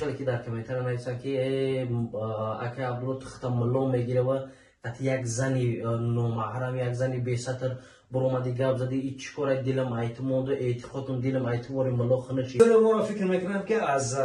Хеле ки дар комментария нависанд, ки ака Абдулло тухта мулло мегира ва як зани номаҳрам, як зани бесатр буромади гап зади, и чӣ кора, дилам айту монду, эътиқодам дилам айту вори мулло хунучи. Моро фикр мекунам, ки аз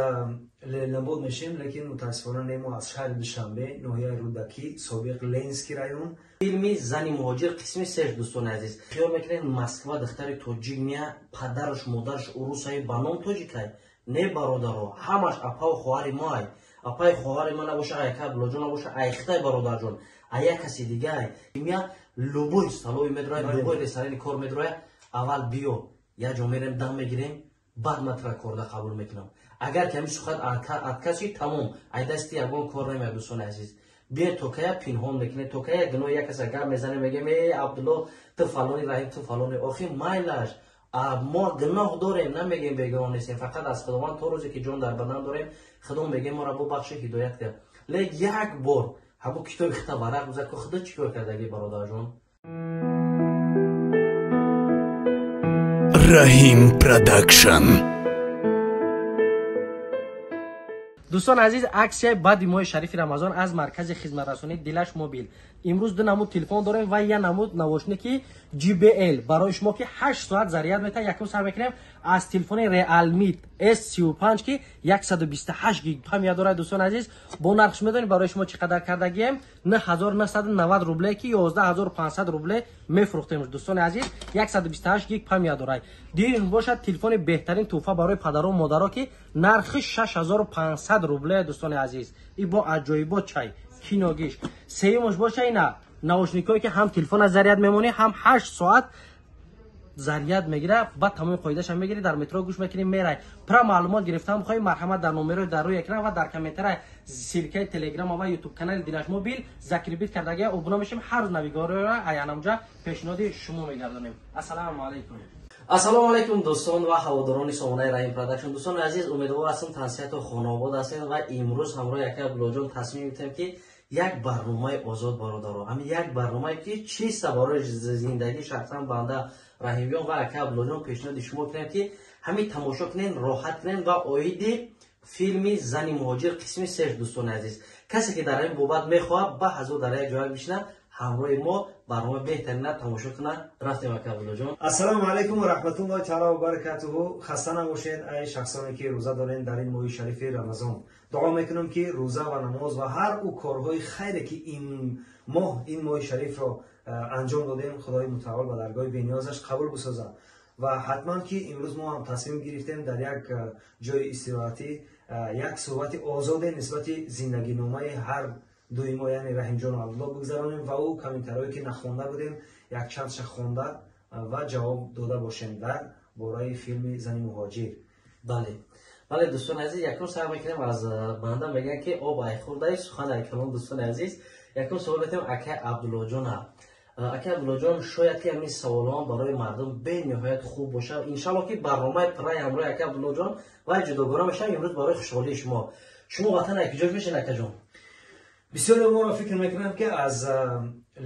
Ленинобод мешем, лекин мутаассифона не, мо аз шаҳри Душанбе, ноҳияи Рӯдакӣ, собиқ Ленинский район. Филми «Зани муҳоҷир» қисми сеш. Дӯстони азиз, хиёл мекунед, Москва духтари тоҷик мия, падараш модараш урусай, ба ном тоҷикай? Не, бародаро, ҳамаш апаву хоҳари моай. Апаи хоҳари ма набоша, ай ака Абдуллоҷон набоша, ай хитай бародарҷон, а як каси дигай мия, любой столовый медроя, любой ресторани кор медроя. Аввал биё, як ҷо мерем, дам мегирем, баъд ман тура корда қабул мекунам. Агар ки ҳамин сухан отказ шид, тамом, ай дасти ягон кор намеяд. Дӯстони азиз, биё, то кая пинҳон мекунед, то кая гуноҳи як каса гап мезанем, мегем: «Э, Абдулло, ту фалони, Раҳим, ту фалони». Охи, майлаш, мо гуноҳ дорем, намегем бегуноҳ нестем. Фақат аз Худованд то рӯзе ки ҷон дар бадан дорем, Худо мегем, моро бубахши, ҳидоят кар. Лек як бор ҳамун китоби хита варақ бизар, ку Худо чӣ кор кардаги, бародарҷон. Раҳим Продакшн. Дӯстон азиз, аксияи баъди моҳи шарифи Рамазон аз маркази хизматрасонии Дилаш Мобил. Имрӯз ду намуд телефон дорем ва як намуд наушники JBL барои шумо, ки 8 соат заряд метаҳад. Якум сар мекунем аз телефони Realme S35, ки 128 гиг память дорад. Дӯстон азиз, бо нархш медонед барои шумо чӣ қадар кардагием? 9990 рубле, ки 11500 рубле мефурӯхтем. Дӯстони азиз, 128 гиг память дорад. Дирин бошад телефони беҳтарин тӯҳфа барои падару модаро, ки нархи 6500 рубле. Дӯстони азиз, и бо аҷоибот чай киногиш. Сеюмаш боша ина наушникое, ки ҳам телефона заряд мемонӣ, ҳам 8 соат заряд мегира. Баъд тамоми қоидаша мегирӣ, дар метро гӯш мекунӣ, мерай. Пура маълумот гирифтан бихоҳӣ, марҳамат, дар номерои дар рӯи экран ва дар комментария ссылкаи Телеграма ва Ютуб канали Дилаш Мобил закрепить кардагия, обуна мешем. Ҳар рӯз навигариро аянамҷа пешниҳоди шумо мегардонем. Ассалому алайкум. Ассалому алайкум, дӯстон ва ҳаводорони сомонаи Раҳим Продакшн. Дӯстони азиз, умедвор ҳастам, тансиҳату хонаобод ҳастем. Ва имрӯз ҳамроҳи ака Абдуллоҷон тасмим гирифтем, ки як барномаи озод, бародаро, ҳамин як барномае, ки чиста барои зиндагии шахсан банда Раҳимҷон ва ака Абдуллоҷон пешниҳоди шумо кунем, ки ҳамин тамошо кунем, роҳат кунем. Ва оиди филми «Зани муҳоҷир» қисми сеш. Дӯстони азиз, касе ки дар ҳамин бобат мехоҳад, ба ҳазор дар як ҷоя бишинад, ҳамроҳи мо барнома беҳтарина тамошо кунад. Рафтем, ака Абдуллоҷон. Ассалому алайкум ва раҳматуллоҳи таала ва баракатуҳу. Хаста набошед, ай шахсоне ки рӯза доред дар ин моҳи шарифи Рамазон. Дуо мекунам, ки рӯза ва намоз ва ҳар ӯ корҳои хайре, ки ин моҳ, ин моҳи шарифро анҷом додем, Худои мутаол ба даргоҳи бениёзаш қабул бисозад. Ва ҳатман ки имрӯз мо ҳам тасмим гирифтем, дар як ҷои истироҳатӣ як суҳбати озоде нисбати зиндагиномаи ҳар дуи мо, яъне Раҳимҷону Абдулло, бигзаронем ва ӯ комментарҳое, ки нахонда будем, якчандша хонда ва ҷавоб дода бошем дар бораи филми «Зани муҳоҷир». Бале, дӯстони азиз, якум сар мекунем аз банда. Мегӯянд, ки об ай хурдай, сухан ай калон. Дӯстони азиз, якум савол метем акай Абдуллоҷона. Акай Абдуллоҷон, шояд ки ҳамин саволҳо барои мардум бениҳоят хуб бошад. Иншалло, ки барномаи пурраи ҳамроҳи акай Абдуллоҷон ва ҷудогона мешавам. Имрӯз барои хушҳолии шумо. Шумо ватан ай куҷо мешед, акаҷон? Бисёре моро фикр мекунанд, ки аз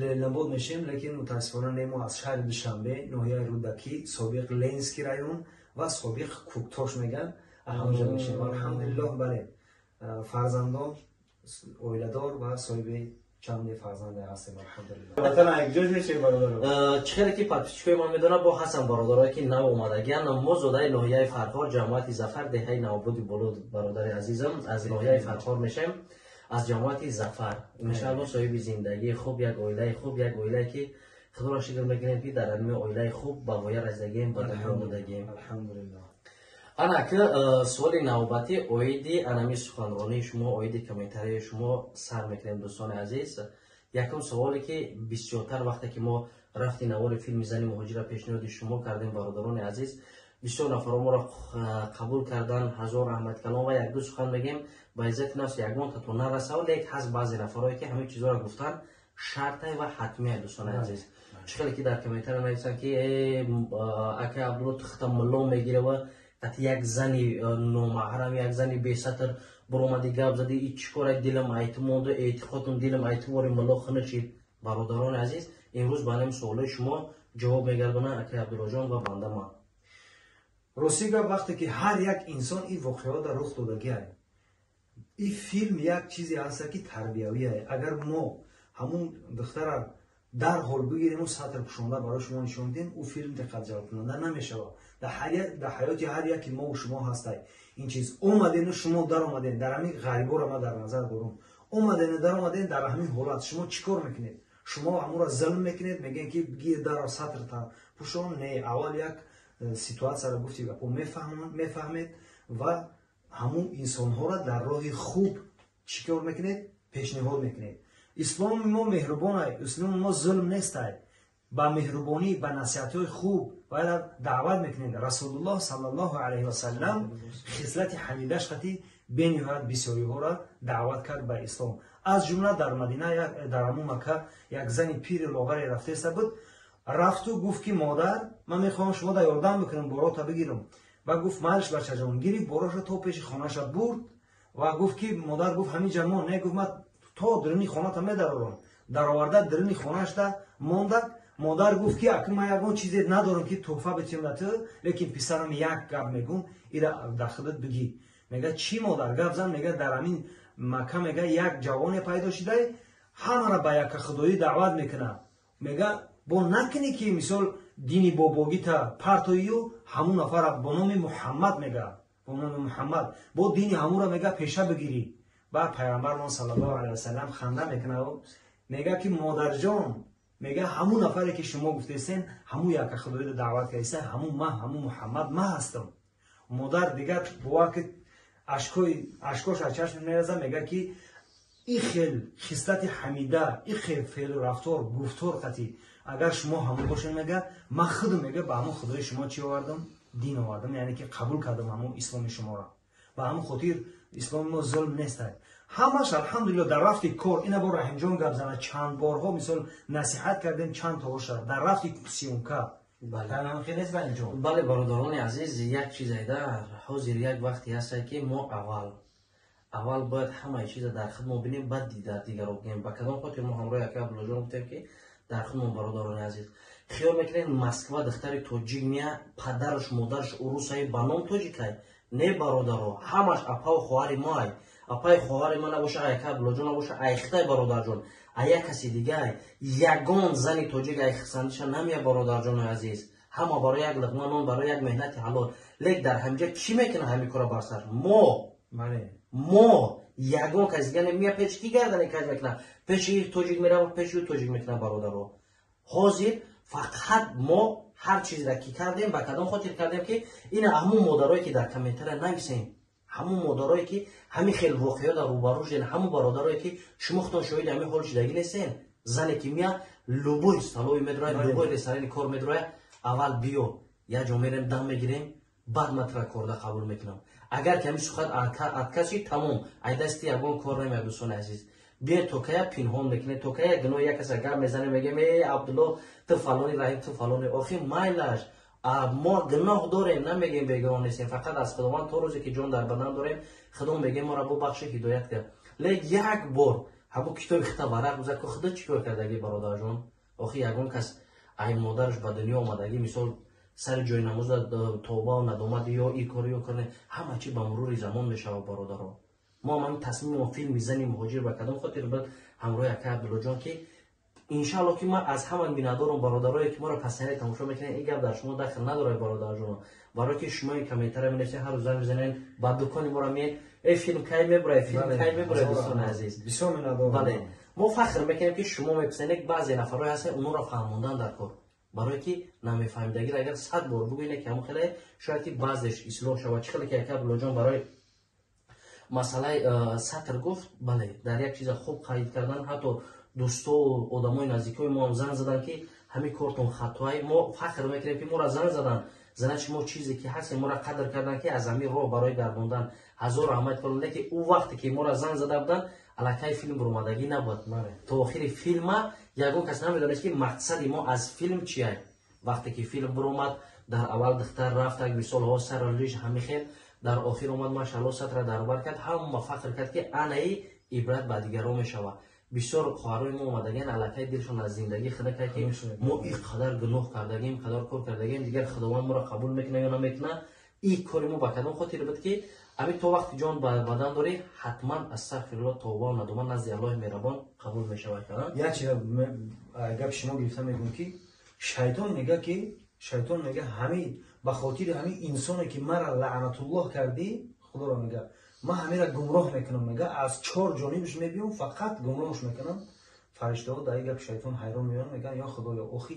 Ленинобод мешем, лекин мутаассифона не, мо аз шаҳри Душанбе, ноҳияи Рӯдакӣ, собиқ Ленинский район ва собиқ Кӯктош мегӯянд, ҳамонҷо мешем. Алҳамдулиллоҳ, бале, фарзандон, оиладор ва соҳиби чанде фарзанде ҳастем, алҳамдулиллоҳ. Ватан якҷош мешем, бародаро. Чӣ хеле ки подписчикои ман медонам, бо ҳастам бародарое, ки нав омадагиан. Мо зодаи ноҳияи Фархор, ҷамоати Зафар, деҳаи Навободи Боло. Бародари азизам, аз ноҳияи Фархор мешем, аз ҷамоати Зафар. Иншаалло, соҳиби зиндагии хуб, як оилаи хуб, як оилае, ки Худоро шукр мекунем, ки дар ҳамин оилаи хуб ба воя расидагием, ба дунё омадагием. Алҳамдулиллоҳ. Ана ки суоли навбатӣ оиди анами суханронии шумо, оиди комментарияи шумо сар мекунем. Дӯстони азиз, якум саволе, ки бисёртар вақте ки мо рафти навори филми «Зани муҳоҷира» пешниҳоди шумо кардем, бародарони азиз, бисёр нафарҳо моро қабул кардан, ҳазор раҳмат калом. Ва якду сухан мегем, ба иззати нафс ягон тато нарасав, лек ҳаст баъзе нафарҳое, ки ҳамин чизҳоро гуфтан шартай ва ҳатмия. Дӯстони азиз, чӣ хеле ки дар комментария нависанд, ки ака Абдулло тухта мулло мегира ва як зани номаҳрам, як зани бесатр буромади, гап зади, и чӣ кора, дилам айту монду, эътиқодам дилам айту вори мулло хунучид. Бародарони азиз, имрӯз ба ҳамин суолои шумо ҷавоб мегардонанд акай Абдуллоҷон ва банда ман. Рости гап, вақте ки ҳар як инсон ин воқеаҳо дар рух додагиай. Ин филм як чизе ҳаста, ки тарбиявие. Агар мо ҳамун духтара дарҳол бигирему сатр пӯшонда барои шумо нишон диҳем, ӯ филм диққатҷалбкунанда намешавад. Дар ҳаёти ҳар яки мову шумо ҳастай ин чиз. Омадену шумо даромаден, дар ҳамин ғариборо ман дар назар дорум, омадену даромаден, дар ҳамин ҳолат шумо чӣ кор мекунед? Шумо ҳамонро зулм мекунед, мегӯед, ки гир, даро, сатрта пӯшон. Не, аввал як ситуатсияро гуфти гапо мефаҳмед ва ҳамун инсонҳоро дар роҳи хуб чӣ кор мекунед? Пешниҳод мекунед. Исломи мо меҳрубонай, исломи мо зулм нестай. Ба меҳрубонӣ, ба насиҳатҳои хуб бояд даъват мекунед. Расулуллоҳ саллаллоҳу алайҳи васаллам хислати ҳамидаш қати бениҳоят бисёриҳоро даъват кард ба ислом. Аз ҷумла дар Мадина, дар ҳамун Макка як зани пири лоғаре рафтеста буд. Рафту гуфт, ки модар, ман мехоҳам шумо да ёрдам бикунам, борота бигирам. Ва гуфт: майлиш, бачаҷон. Гирифт бороша, то пеши хонаша бурд ва гуфт, ки модар, гуфт, ҳамин ҷа мон. Не, гуфт, ман то даруни хоната медарорам. Дароварда, даруни хонаашда монда. Модар гуфт, ки акн ман ягон чизе надорам, ки тӯҳфа битиҳам да ту, лекин писарам, як гап мегум, ира дар худат бигӣ. Мега: чӣ, модар, гап зан. Мега: дар ҳамин Макка, мега, як ҷавоне пайдо шудай, ҳамаро ба яккахудоӣ даъват мекунад. Мега: бо накунӣ, ки мисол дини бобогита партоию ҳамун нафара бо номи Муҳаммад, мега, бо номи Муҳаммад, бо дини ҳамуро, мега, пеша бигирӣ. Баъд пайғамбармон саллаллоҳу алайҳи васаллам ханда мекунад, мега, ки модарҷон, мега, ҳамун нафаре, ки шумо гуфтесен, ҳамун яккахудоиро даъват кардесен, ҳамун ман, ҳамун Муҳаммад ман ҳастам. Модар дигар бовар ки ашкош аз чашм мереза. Мега, ки ин хел хислати ҳамида, ин хел феълу рафтор, гуфтор қатӣ агар шумо ҳамон бошед, мега, ман худам, мега, ба ҳамон худои шумо чӣ овардам? Дин овардам, яъне ки қабул кардам ҳамон исломи шуморо. Ба ҳамон хотир исломи мо зулм нестай. Ҳамаш алҳамдулилло дар рафти кор. Ина бо Раҳимҷон гап зана. Чанд борҳо мисол насиҳат кардем чанд тоша дар рафти съёмка. Бале, бародарони азиз, як чиз айда, ҳозир як вақте ҳаста, ки мо аввал бояд ҳамаи чиза дар худ мо бинем, баъд дар дигаро бинем. Ба кадом хотир мо ҳамроҳи ака Абдуллоҷон гуфтем, ки дар худ мо, бародарони азиз, хиёл мекунем, Москва духтари тоҷик мия, падараш модараш урусай, ба ном тоҷикай. Не, бародаро, ҳамаш апаву хоҳари моай. Апаи хоҳари ман набоша, ай ака Абдуллоҷон набоша, ай хитай бародарҷон, ай як каси дигай. Ягон зани тоҷик ай хисандиша намея, бародарҷонои азиз. Ҳама барои як луқма нон, барои як меҳнати ҳалол. Лек дар ҳамҷа чӣ мекунад ҳамин кора бар сар мо? Ягон каси дига мия, пеш ки гардане каҷ мекунад? Пеши тоҷик мерава, пеши ӯ тоҷик мекунад. Бародаро, ҳозир фақат мо ҳар чизеро ки кардем, ба кадом хотир кардем, ки ина ҳамун модарое, ки дар комментария нависем, ҳамун модарое, ки ҳамин хел воқеа дар рӯбарӯ шуден, ҳамун бародарое, ки шумо худтон шоҳиди ҳамин ҳол шудагӣ нестен. Зане ки мия, любой столовый медрояд, любой ресторани кор медрояд, аввал биё, як ҷо мерем, дам мегирем, баъд ман тура корда қабул мекунам. Агар ки ҳамин сухан отказ шид, тамом, ай дасти ягон кор намеяд. Дӯстони азиз, биёед, то кая пинҳон мекунед, то кая гуноҳи як каса гап мезанем, мегем: э, Абдулло, ту фалони, Раҳим, ту фалони. Охи, майлаш, мо гуноҳ дорем, намегем бегуноҳ нестем. Фақат аз Худованд то рӯзе ки ҷон дар бадан дорем, Худо мегем, моро бубахши, ҳидоят кард. Лек як бор ҳамун китоби хита варақ бизад, ку худо чӣ кор кардагӣ, бародарҷон. Охи, ягон кас ай модараш ба дунё омадагӣ, мисол, сари ҷои намоза тобаву надомад ё и кор ё кор, ҳама чи ба мурури замон мешавад. Бародаро, мо ҳам ҳамин тасмими филми зани муҳоҷир ба кадом хотир буд ҳамроҳи ака Абдуллоҷон, ки иншаалло, ки ман аз ҳама миннатдорам, бародарое, ки моро пасанде тамошо мекунед. Ин гап дар шумо дахл надорад, бародарҷоно, барое ки шумо ин комментария менависед, ҳар рӯз занг мезанед, ба дукони моро меед: э, филм кай мебурад, филм кай мебурад? Дӯстони азиз, бале, мо фахр мекунем, ки шумо меписанед. Баъзе нафарое ҳастанд, онҳоро фаҳмондан дар кор, барое ки намефаҳмидагиро агар 100 бор бигӯед, ки ҳамон хеле шояд ки баъзеш ислоҳ шавад. Чӣ хеле ки ака Абдуллоҷон барои масъалаи сатр гуфт, бале, дар як чиза хуб қайд кардан. Ҳатто дӯстову одамои наздикои мо ҳам занг задан, ки ҳамин кортон хатоай. Мо фахр мекунем, ки моро занг задан, значит мо чизе ки ҳастем, моро қадр кардан, ки аз ҳамин роҳ барои гардондан ҳазор раҳмат кардам. Лекин ӯ вақте ки моро занг зада буданд, аллакай филм буромадагӣ набуд. То охири филма ягон кас намедонист, ки мақсади мо аз филм чия. Вақте ки филм буромад, дар аввал духтар рафт, мисолҳо сару лиш ҳамин хел, дар охир омад, машаалло, сатра дарбар кард, ҳама фахр кард, ки анаи ибрат ба дигарон мешавад. Бисёр хоҳарои мо омадагиан, аллакай дилшон аз зиндагӣ худа кард, ки мо ин қадар гуноҳ кардагим, қадар кор кардагим, дигар Худованд моро қабул мекунад ё намекунад? Ин кори мо ба кадом хотир буд, ки Ҳамин то вақти ҷон ба бадан дорӣ, ҳатман астағфирулло, тавба ва надома назди Аллоҳи меҳрабон қабул мешавад. Як чиза гапи шумо гирифта мегӯм, ки шайтон мега, ҳами ба хотири ҳамин инсоне ки мара лаънатуллоҳ кардӣ, худоро мега, ман ҳамира гумроҳ мекунам, мега, аз чор ҷонибаш мебиём, фақат гумроҳш мекунам. Фариштаҳо дар ин гапи шайтон ҳайрон меён, мегӯянд: «Ё худоё, охи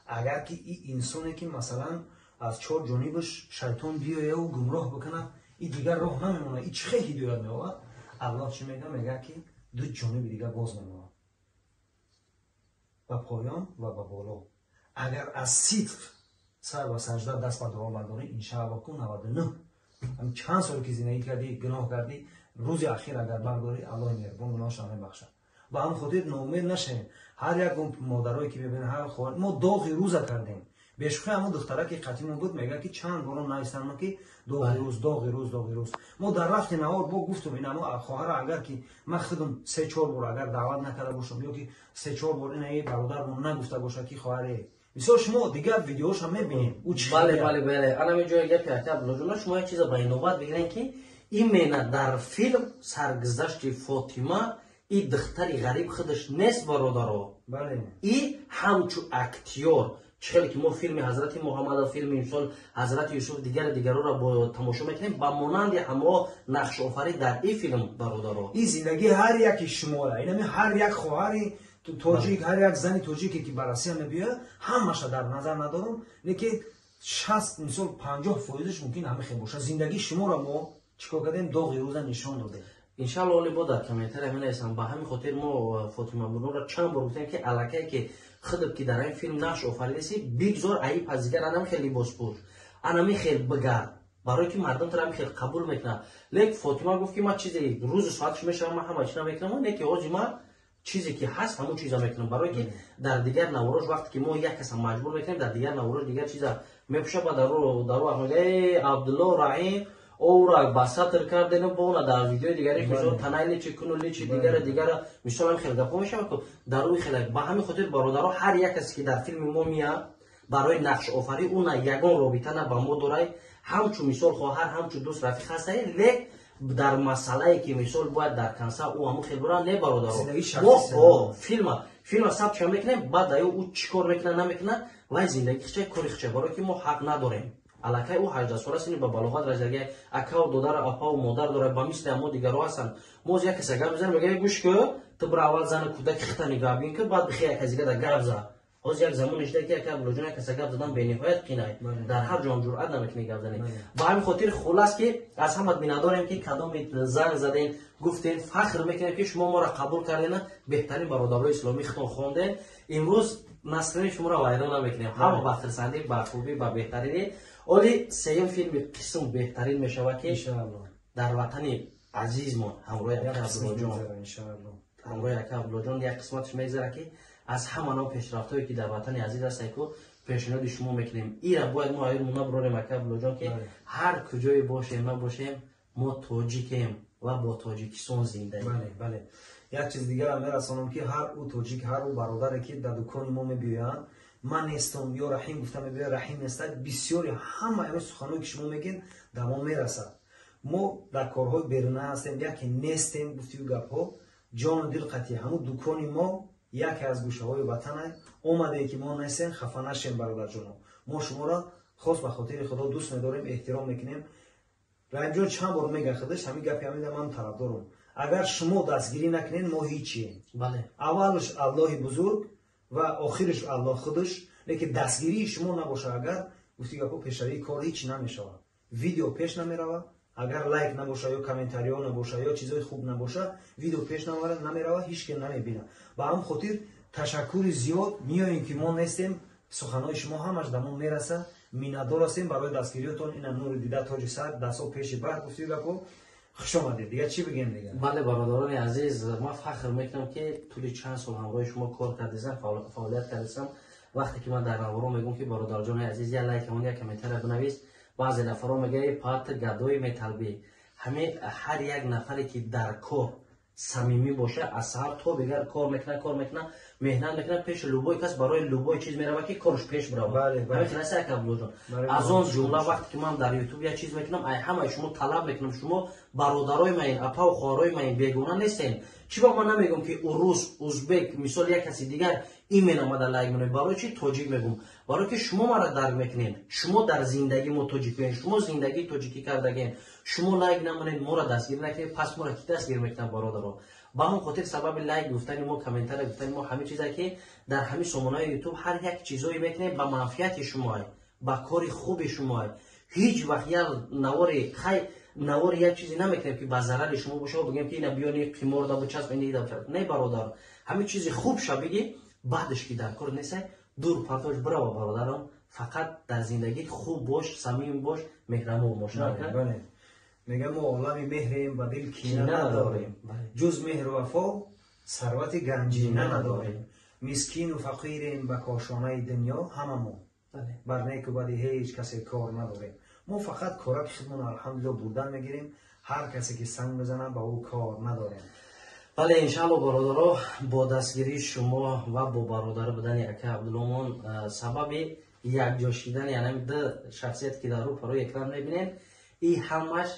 агар ки ин инсоне ки масалан аз чор ҷонибаш шайтон биёяву гумроҳ бикунад, и дигар роҳ намемонад, и чӣ хел ҳидоят меовад?» Аллоҳ чӣ мега? Мега ки ду ҷониби дигар боз мемонад, ба поён ва ба боло. Агар аз сидқ сар ба сажда, даст ба дуо бардорӣ, иншааллоҳ, ку 99 чанд соле ки зиндагӣ кардӣ, гуноҳ кардӣ, рӯзи ахир агар бардорӣ, Аллоҳи меҳрубон гуноҳашро мебахшад. Ба ҳамин хотир ноумед нашавем. Ҳар як модарое ки мебинед, ҳар хоҳар, мо доғи рӯза кардем бешухӣ. Ҳамон духтараки қатимон буд, мега ки чанд боро нависам ки доғи рӯз, доғи рӯз, доғи рӯз. Мо дар рафти навор бо гуфтум, ин хоҳара, агар ки ман худам се чор бор агар даъват накарда бошам ё ки се чор бор инаи бародармон нагуфта бошад ки хоҳаре, мисол, шумо дигар видеоша мебинед. Бале, анами ҷои гапи ака Абдуллоҷон, шумо як чиза ба инобат бигирен, ки именно дар филм саргузашти Фотима и духтари ғариб худаш нест, бародаро. И ҳамчу актёр, чӣ хеле ки мо филми ҳазрати Муҳаммада, филми мисол ҳазрати Юсуф, дигари дигароро бо тамошо мекунем, ба монанди ҳамо нақшофарӣ дар ин филм, бародаро. Ин зиндагии ҳар яки шумоя, инами ҳар як хоҳари тоҷик, ҳар як зани тоҷике ки ба Россия мебиёяд, ҳамаша дар назар надорам, лекин 60, мисол, 50 фоизаш мумкин ҳама хел бошад. Зиндагии шуморо мо чӣ кор кардем? Доғи рӯза нишон додем. Иншалло, оли бо дар комментария менависам. Ба ҳамин хотир мо Фотима Бунуро чанд бор гуфтем, ки аллакай ки худат ки дар ин филм нақш офаридаси, бигзор аи пазигар анами хел либос пӯш, анами хел бигард, барое ки мардум тара ҳами хел қабул мекунад. Лек Фотима гуфт, ки ман чизе рӯзу соатш мешавам, ман ҳама чина мекунам, не ки ҳози ман чизе ки ҳаст, ҳамон чиза мекунам, барое ки дар дигар наворош, вақте ки мо як каса маҷбур мекунем, дар дигар наворош дигар чиза мепӯша, ба дару мега: «Э, Абдулло, Раҳим, ора ба сатр кардену бона дар видеои дигари мисол танай личи куну личи дигара дигара», мисол, ҳам хел гапҳо мешавад ку дар рӯи хеле. Ба ҳамин хотир, бародаро, ҳар як касе ки дар филми мо меяд барои нақшофарӣ, ӯ на ягон робита на ба мо дорай, ҳамчун мисол хоҳар, ҳамчун дӯст, рафиқ ҳастае, лек дар масъалае ки мисол бояд дар конса ӯ ҳамун хел бора, не, бародаро. Мо филма сабтша мекунем, баъд аю ӯ чӣ кор мекунад, намекунад, вай зиндагӣ хича, кори хича, барое ки мо ҳақ надорем. Аллакай ӯ 18-сола, сини ба балоғат расида, акаву додар, апаву модар дорад, ба мисли ҳамо дигаро ҳастанд. Мо як каса гап мезанем, мега: «Гӯш ку, ту бира аввал зани кӯдаки хита нигаҳ бин ки, баъд бихе як каси да гап за». Ҳозир як замон шуда ки яка Абдуллоҷон, як каса гап задан бениҳоят қинай, дар ҳар ҷо ҷуръат намекунӣ гап занӣ. Ба ҳамин хотир, хулас, ки аз ҳама миннатдорем, ки кадоми занг задем, гуфтем, фахр мекунем, ки шумо моро қабул кардена, беҳтарин бародарои исломии худтон хондем. Имрӯз настроени шуморо вайрон намекунем, ҳама ба хирсандӣ, ба хубӣ, ба беҳтаринӣ. Оли сеюм филми қисм беҳтарин мешавад, ки дар ватани азизмон ҳамроҳи ака Абдуллоҷон як қисматаш мегзарад, ки аз ҳама нав пешрафтҳое ки дар ватани азиз ҳастае ку пешниҳоди шумо мекунем. Ира бояд мо аёрмо набурорем, ака Абдуллоҷон, ки ҳар куҷое бошем, набошем, мо тоҷикем ва бо Тоҷикистон зиндаем. Бале, як чиз дигарам мерасонам, ки ҳар ӯ тоҷик, ҳар ӯ бародаре ки дар дукони мо мебиёянд, ман нестам ё Раҳим гуфта мебиёяд, Раҳим нестад, бисёри ҳама ами суханое ки шумо мегӯед, дар мо мерасад. Мо дар корҳои беруна ҳастем, яке нестем, гуфтию гапҳо ҷону дил қатъи ҳамун дукони мо яке аз гӯшаҳои ватана омадае ки мо нестем, хафа нашем, бародарҷоно. Мо шуморо хос ба хотири Худо дӯст медорем, эҳтиром мекунем. Раҳимҷон чанд бор мега худаш ҳамин гапи, ҳамида ман тарафдорам: агар шумо дастгирӣ накунед, мо ҳичием. Аввалш Аллоҳи бузург ва охираш Аллоҳ худаш, лекин дастгирии шумо набоша агар, гуфти гапо, пешравии кор ҳеч намешавад, видео пеш намеравад. Агар лайк набоша ё комментариҳо набоша ё чизои хуб набоша, видео пеш намеравад, ҳеч ке намебинад. Ба ҳамин хотир ташаккури зиёд. Меоем ки мо нестем, суханҳои шумо ҳамаш да мо мераса. Миннатдор ҳастем барои дастгириётон. Ина нури дида, тоҷи сар, дастҳо пеши бар, гуфти гапо. Хуш омадед. Дигар чӣ бигем дигар? Бале, бародарони азиз, ман фахр мекунам, ки тӯли чанд сол ҳамроҳи шумо кор кардисам, фаъолият кардисам. Вақте ки ман дар наворо мегӯм, ки бародарҷони азиз, як лайк он, як комментария бинавис, баъзе нафарҳо мегӯяд: «Пат гадои металбӣ». Ҳамин ҳар як нафаре ки дар кор Самимӣ боша, аз саҳар то бегар кор мекунад, кор мекунад, меҳнат мекунад, пеши любой кас барои любой чиз меравад, ки корш пеш биравад. Ҳамин хел аст, ака Абдуллоҷон. Аз он ҷумла вақте ки ман дар Ютуб як чиз мекунам, ай ҳамаи шумо талаб мекунам. Шумо бародарои маин, апаву хоҳарои маин, бегуна нестем. Чӣ ба ман намегӯм, ки урус, узбек, мисол, як каси дигар именно омада лайк меноед? Барои чи тоҷик мегӯм? Барое ки шумо мара дарк мекунед. Шумо дар зиндагӣ мо тоҷикоем, шумо зиндагии тоҷикӣ кардагем. Шумо лайк намонед, моро дастгир накунед, пас моро ки дастгир мекунад, бародаро? Ба ҳамон хотир сабаби лайк гуфтани мо, комментария гуфтани мо ҳамин чизе, ки дар ҳамин сомонаҳои Ютуб ҳар як чизое мекунем, ба манфиати шумоа, ба кори хуби шумоа. Ҳеҷ вақт як навори хай, навори як чизе намекунем, ки ба зарари шумо боша, бигем, ки ина биёни қимор да бичасп, ина да бичасп. Не, бародар, ҳамин чизи хуб ша биги, баъдаш ки дар кор несай, дур партош бирава. Бародарам, фақат дар зиндагӣ хуб бош, самим бош, меҳрабон бош. Мегам, мо олами меҳрем, ба дил кина надорем, ҷуз меҳру вафо сарвати ганҷина надорем. Мискину фақирем ба кошонаи дунё ҳама мо, бар неку бади ҳеҷ касе кор надорем. Мо фақат кораки худмон, алҳамдулилло, бурдан мегирем. Ҳар касе ки санг мезанад, ба ӯ кор надорем. Бале, иншаалло, бародаро, бо дастгирии шумо ва бо бародар будани ака Абдулломон, сабаби якҷо шидани янами ду шахсият, ки дар рӯ парои экран мебинем, и ҳамаш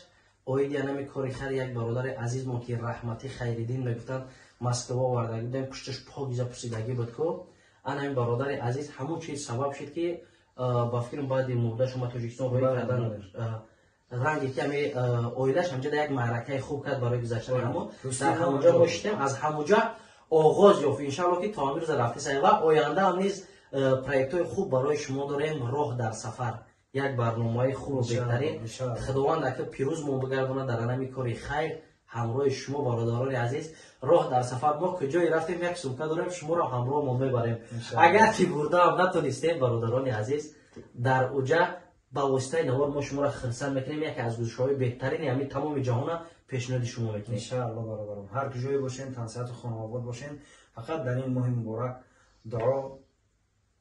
оиди янами кори хайр як бародари азизмо, ки Раҳматӣ Хайриддин мегуфтанд, Москва овардагӣ будем, пушташ покиза пусидагӣ буд ку. Ана ин бародари азиз ҳамон чиз сабаб шуд, ки ба фикрам баъди мурда шума Тоҷикистон рӯй кардан, ранге ки ҳами оилаш ҳамҷода як маъракаи хуб кард барои гузаштани ҳамо, дар ҳамонҷо мо шидем, аз ҳамонҷа оғоз ёфт. Иншаалло, ки то ҳамирӯза рафтеса ва оянда ҳам низ проектҳои хуб барои шумо дорем. Роҳ дар сафар як барномаи хубу беҳтарин. Худованд ака пирӯзмон бигардонад дар анами кори хайр ҳамроҳи шумо, бародарони азиз. Роҳ дар сафар, мо куҷое рафтем, як сумка дорем, шуморо ҳамроҳмон мебарем. Агар ки бурдаам натонистем, бародарони азиз, дар уҷа ба воситаи навор мо шуморо хирсанд мекунем, яке аз гӯшаҳои беҳтарини ҳамин тамоми ҷаҳона пешниҳоди шумо мекунем. Иншаалло, бародарон, ҳар куҷое бошен, тансиҳату хонаобод бошен. Фақат дар ин моҳи муборак дуо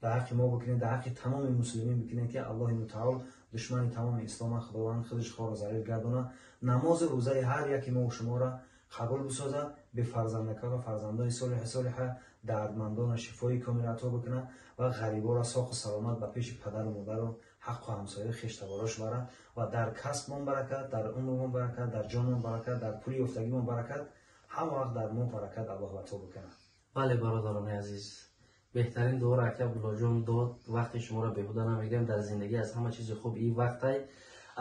дар ҳаққи мо бикунед, дар ҳаққи тамоми муслимин бикунед, ки Аллоҳи мутаол душмани тамоми ислома Худованд худаш хору зарир гардона, намозу рӯзаи ҳар яки мо шуморо қабул бисозад, бефарзандакаро фарзандони солиҳи солиҳа, дардмандона шифои комил ато бикунад ва ғариборо соқу саломат ба пеши падару модару ҳаққу ҳамсояи хештаборош барад ва дар касбмон баракат, дар умрмон баракат, дар ҷонмон баракат, дар пули ёфтагимон баракат, ҳама вақт дар мо баракат Аллоҳ ато бикунад. Бале, бародарони азиз, беҳтарин дуоро ака Абдуллоҷон дод. Вақти шуморо беҳуда намегирем. Дар зиндагӣ аз ҳама чизи хуб и вақтай.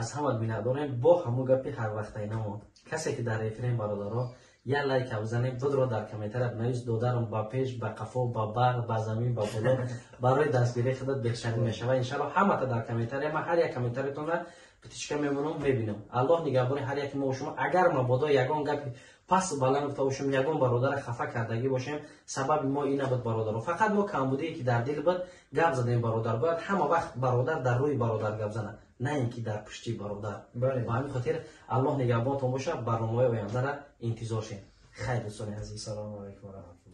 Аз ҳама миннатдорем. Бо ҳамон гапи ҳарвақтай намонд, касе ки дар эфирем, бародаро, як лайка бизанем, дудро дар комментария бинавис: додарам, ба пеш, ба қафо, ба бар, ба замин, ба боло, барои дастгирии худат беҳтарин мешавад. Иншалло, ҳамата дар комментария, ман ҳар як комментариятонро птичка мемонам, мебинам. Аллоҳ нигаҳбони ҳар яки мо шумо. Агар мабодо ягон гапи пасту баланд гуфта бошем, ягон бародара хафа кардагӣ бошем, сабаби мо ин набуд, бародаро. Фақат мо камбудие ки дар дил буд, гап задем. Бародар бояд ҳама вақт бародар дар рӯи бародар гап занад, на ин ки дар пушти бародар. Ба ҳамин хотир аллоҳ нигаҳбонтон бошад. Барномаҳои ояндара интизор шем. Хайр, дӯстони азиз. Салому алайкум ва раҳматуллоҳ.